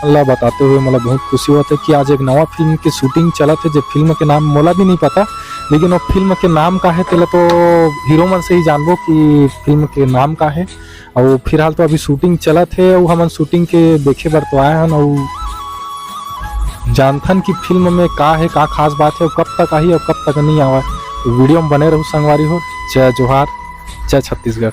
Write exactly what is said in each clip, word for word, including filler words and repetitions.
ला बताते हुए मोला बहुत खुशी होत हे कि आज एक नवा फिल्म के शूटिंग चलत हे, जे फिल्म के नाम मोला भी नहीं पता, लेकिन वो फिल्म के नाम का हे, तेला तो हीरो मन से ही जानबो कि फिल्म के नाम का हे। अउ फिलहाल तो अभी शूटिंग चलत हे, अउ हमन शूटिंग के देखे बर तो आए हन, अउ जानथन कि फिल्म में का हे, का खास बात हे, अउ कब तक आही, अउ कब तक नहीं आवा। तो वीडियो में बने रहू संगवारी हो। जय जोहार, जय छत्तीसगढ़।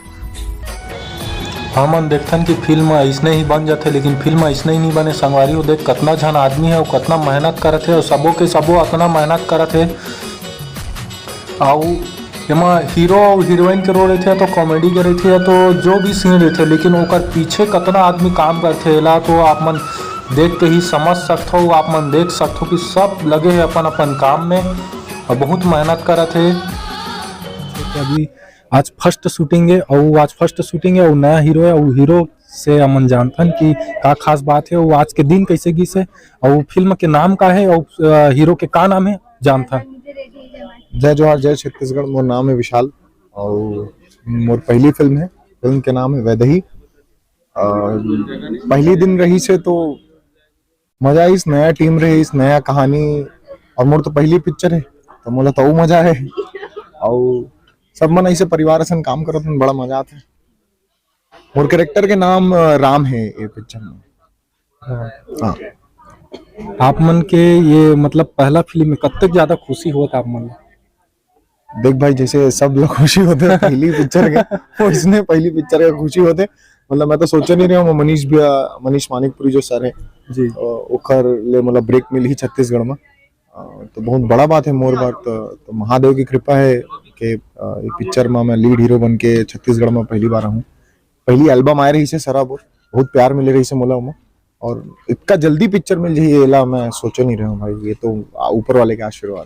हमन देखथन कि फिल्म अइसने ही बन जाथे, लेकिन फिल्म अइसने ही नहीं बने संगवारी हो। देख, कतना झन आदमी हे, अउ कतना मेहनत करत हे, अउ सबो के सबो अतना मेहनत करत हे। अउ एमा हीरो अउ हीरोइन के रोल रहिथे, या तो कॉमेडी के रहिथे, या तो जो भी सीन रहिथे, लेकिन ओकर पीछे कतना आदमी काम करथे, एला तो आप मन देख के ही समझ सकथो, आप मन देख सकथो कि सब लगे हे अपन अपन काम में, अउ बहुत मेहनत करत हे। अभी आज फर्स्ट शूटिंग हे, अउ आज फर्स्ट शूटिंग हे, अउ नया हीरो हे, अउ हीरो से हमन जानथन कि का खास बात हे, अउ आज के दिन कैसे गिस हे, अउ फिल्म के नाम का हे, अउ, अ, हीरो के का नाम हे, जानथन। जय जोहार, जय छत्तीसगढ़। मोर नाम है विशाल और मोर पहली फिल्म है, फिल्म के नाम है वैदेही। और पहली दिन रहिस हे तो मजा आइस, नया टीम रहिस, नया कहानी, और मोर तो पहली पिक्चर है तो मोला तो अउ मजा है। और सब मन ऐसे परिवार असन काम करत हन, बड़ा मजा आथे। मोर कैरेक्टर के नाम, अ, राम है ये पिक्चर में। हाँ। हाँ। आप मन के ये मतलब पहला फिल्म में कतक ज्यादा खुशी होत आप मन? देख भाई, जैसे सब लोग खुशी होते हैं पहली पिक्चर के, वो इसने पहली पिक्चर के खुशी होते। मतलब मैं तो सोचे नहीं रहा हूँ, मनीष भी, मनीष मानिकपुरी जो सर है, जी। अ, ओखर ले मतलब ब्रेक मिली छत्तीसगढ़ में। अ, तो बहुत बड़ा बात है मोर बर तो, तो महादेव की कृपा है कि, अ, ये पिक्चर में मैं लीड हीरो बन के छत्तीसगढ़ में पहली बार हूँ। पहली एल्बम आए रहिस हे सराबोर, बहुत प्यार मिले रहिस हे मोला ओमा, और इतना जल्दी पिक्चर मिल जाही, एला मैं सोचे नहीं रहे हूँ भाई, ये तो, आ, ऊपर वाले के आशीर्वाद।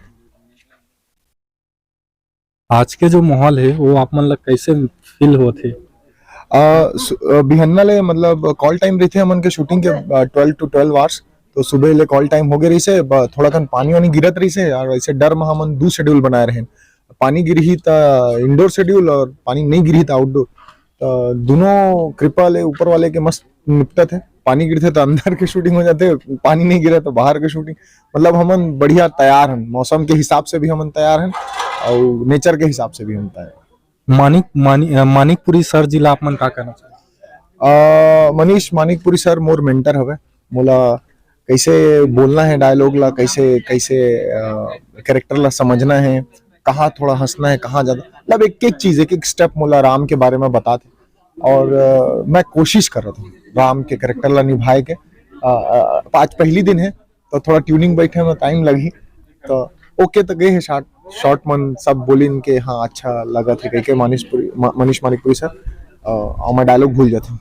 आज के जो माहौल हे, वो आप मन ला कैसे फील होत हे? अ, सु-, अ, बिहन्ना ले, मतलब, कॉल टाइम रहिथे हमन के शूटिंग के, अ, ट्वेल्व to ट्वेल्व आवर्स, तो सुबह ले कॉल टाइम हो गए रहिस हे, ब-, थोड़ा कन पानी वानी गिरत रहिस हे, और ऐसे डर में हमन दू शेड्यूल बनाए रहेन। पानी गिरही त इंडोर शेड्यूल और पानी नहीं गिरही त आउटडोर। त दोनों कृपा ले ऊपर वाले के मस्त निपटत हे। पानी गिरथे त अंदर के शूटिंग हो जाथे, पानी नहीं गिरे त बाहर के शूटिंग। मतलब हमन बढ़िया तैयार हन, मौसम के हिसाब से भी हमन तैयार हन और नेचर के हिसाब से भी हम तैयार हन। मानिक, मानि-, अ, मानिकपुरी सर जी ला आप मन का कहना चाहते? अ, मनीष मानिकपुरी सर मोर मेंटर हवे, मोला कैसे बोलना है डायलॉग ला, कैसे, कैसे, अ, कैरेक्टर ला समझना है, कहाँ थोड़ा हंसना है, कहाँ ज्यादा, मतलब एक एक चीज, एक एक स्टेप मोला राम के बारे में बतात हे। और, अ, मैं कोशिश कर रहा था राम के कैरेक्टर ला निभाए के। अ, अ, आज पहली दिन है, तो थोड़ा ट्यूनिंग बैठे में टाइम लगही। तो ओके तो गए है शॉट, शॉट मन सब बोलिन के हाँ अच्छा लगत है कह के मनीष पुरी, म-, मनीष मानिकपुरी सर। अ, और मैं डायलॉग भूल जाता हूँ।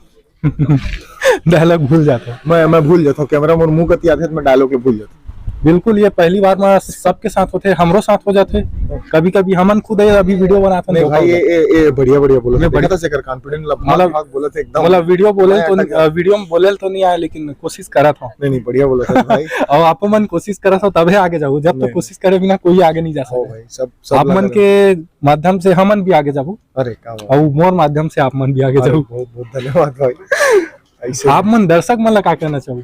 डायलॉग भूल जाता हूँ। मैं, मैं भूल जाता हूँ, कैमरा मोर मुंह कती आते तो मैं डायलॉग के भूल जाता हूँ। बिल्कुल, ये पहली बार में सबके साथ होते, हमरो साथ हो जाते। कभी कभी हमन खुद अभी वीडियो बनाते हैं, नहीं भाई, ये, ये, ये बढ़िया, बढ़िया बोला ये था। बढ़िया। देखा था शेखर कॉन्फिडेंट ला भाग, मतलब, भाग बोला था एकदम। मतलब वीडियो बोले मैं तो अटक गया। अ, वीडियो में बोले तो नहीं आया, लेकिन कोशिश करत हूँ। नहीं, नहीं, बढ़िया बोला था भाई। और आप मन कोशिश करत हो तबे आगे जाओ, जब तक नहीं। कोशिश करे बिना कोई आगे नहीं जा हो सकता। भाई, सब, सब आप मन लगा के माध्यम से हमन भी आगे जाबो। अरे, क्या बात। और मोर माध्यम से आप मन भी आगे अरे, जाओ। बहुत, बहुत धन्यवाद भाई। ऐसे आप मन दर्शक मन ला का कहना चाहू?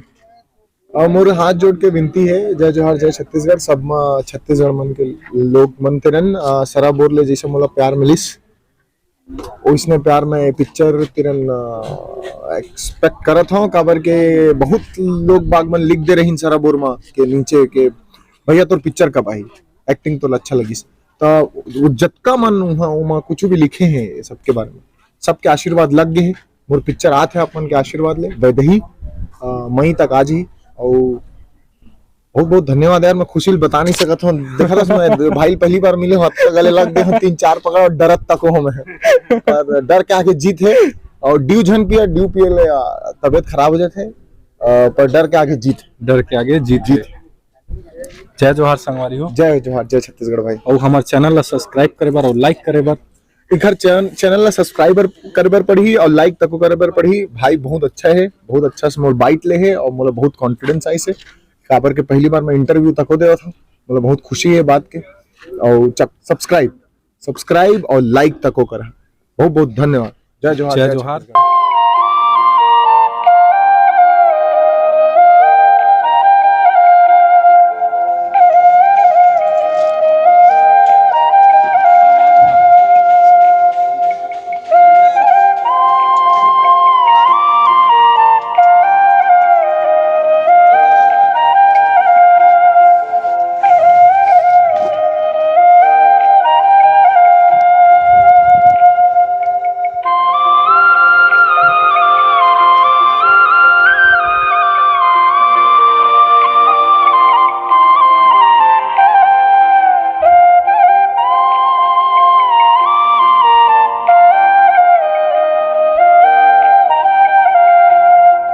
और मोर हाथ जोड़ के विनती है, जय जोहार, जय छत्तीसगढ़, सब मा छत्तीसगढ़ मन के लोग मन तिरन, अ, सराबोर ले जैसे मोला प्यार मिलिस, ओइसने प्यार मैं पिक्चर तिरन, अ, एक्सपेक्ट करत हूँ, काबर के बहुत लोग बाग मन लिख दे रहिन सराबोर मा के नीचे के, "भैया तोर पिक्चर कब आई, एक्टिंग तो अच्छा लगिस।" त वो जतका मन उहाँ, उमा कुछ भी लिखे हैं सबके बारे में, सबके आशीर्वाद लग गए हैं। मोर पिक्चर आत है आप मन के आशीर्वाद ले, वैदेही, अ, मई तक आ जी। और बहुत बहुत धन्यवाद यार, मैं खुशी ल बता नहीं सकत हूँ। देखा था मैं भाई पहली बार मिले हूँ, हाथ गले लग गए हूँ, तीन चार पकड़ और डरत तक हूँ मैं। पर डर के आगे जीत है। और ड्यू झन पिया, ड्यू पिए ले, आ, तबीयत खराब हो जाते हैं, आ, पर डर के आगे जीत। डर के आगे जीत जीत। है। जय जोहार संगवारी हो। जय जोहार, जय छत्तीसगढ़ भाई। और हमारे चैनल ला सब्सक्राइब करे बर और लाइक करे बर। एखर चैन-, चैनल ला सब्सक्राइबर करे बर पड़ही और लाइक तको करे बर पड़ही। भाई बहुत अच्छा है, बहुत अच्छा से मोर बाइट ले है और मोला बहुत कॉन्फिडेंस आइस है। काबर के पहली बार मैं इंटरव्यू तको देवत हूँ, मोला बहुत खुशी है बात के। और चक-, सब्सक्राइब, सब्सक्राइब और लाइक तको करा। बहुत बहुत धन्यवाद। जय जोहार, जय जय जोहार। छत्तीसगढ़।